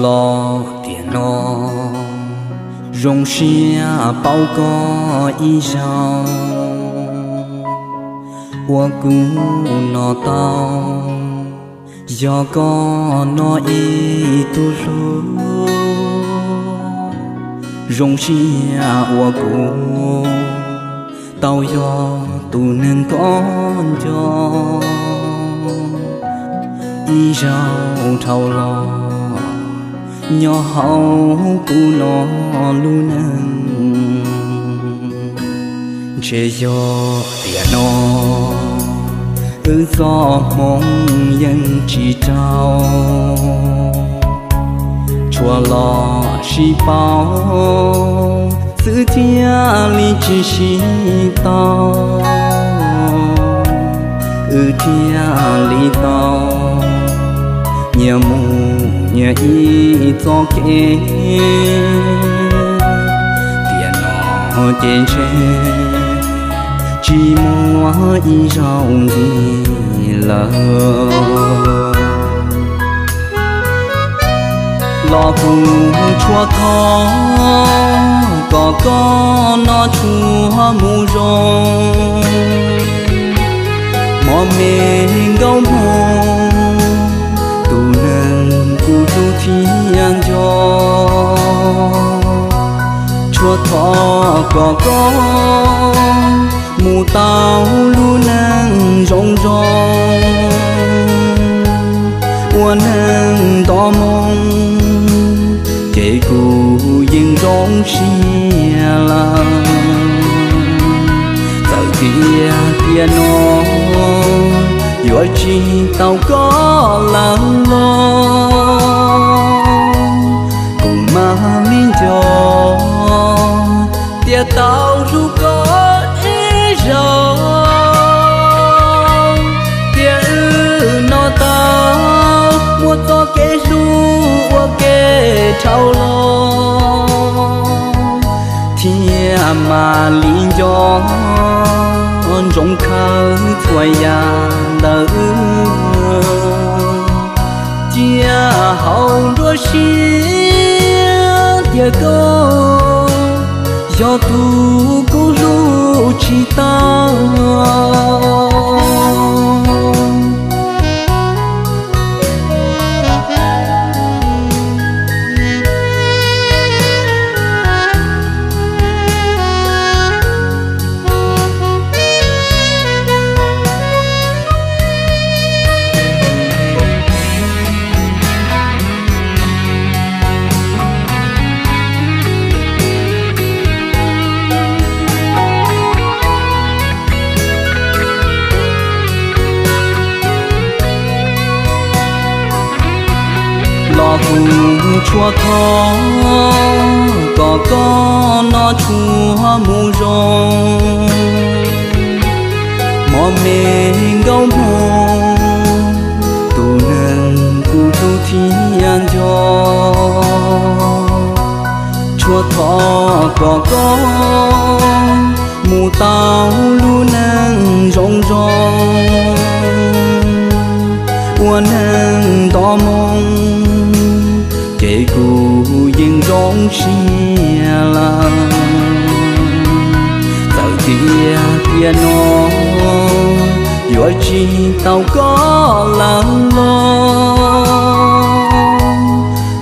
Los tiam no zoo siab paub koj ib zaug, uas kuv no tau yog koj no ib tug hlub. Zoo siab uas kuv tau yog tus neeg koj nco, ib zaug dhau los nyob hauv kuv no lub neej. Ntshe yog tiam no wb txoj hmoov yeej tsis raug, tsuas los sib paub xwb thiaj li tsis sib tau, wb thiaj li tau nyias mus nyias ib txoj kev. Tiam no ces ntshe tsis muaj ib zaug ntxiv lawm. Los kuv tshua thov kom koj no tshua mus zoo, hmo me nkauj hmo tus neeg kuv hlub thiab nco. Tshua thov kom koj mus tau lub neej zoo zoo, ua neeg nto moo ces kuv yeej zoo siab lawm. Txawm tias tiam no yuav tsis tau koj lawm los kuv mam li nco thiab tau hlub koj ib zaug. Tiam wb no tau muaj txoj kev hlub ua ke dhau los, thiab mam li nco ntsoov khawb txhua yam ntawm wb. Cia haus nruab siab tias koj yog tus kuv hlub tsis tau. Los kuv tshua thov kom koj no tshua mus zoo, hmo me nkauj hmo tus neeg kuv hlub thiab nco. Tshua thov kom koj mus tau lub neej zoo zoo, ua neeg nto moo ces kuv yeej zoo siab lawm. Txawm tias tiam no yuav tsis tau koj lawm los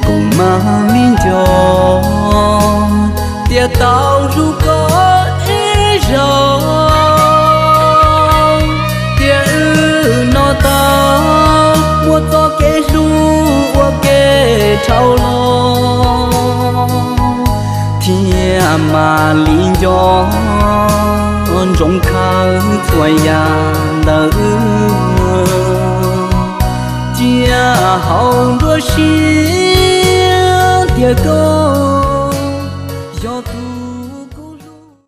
kuv mam li nco thiab tau hlub koj ib zaug. Tiam wb no tau muaj txoj kev hlub ua ke dhau los, thiab mam li nco ntsoov khawb txhua yam ntawm wb. Cia haus nruab siab tias koj yog tus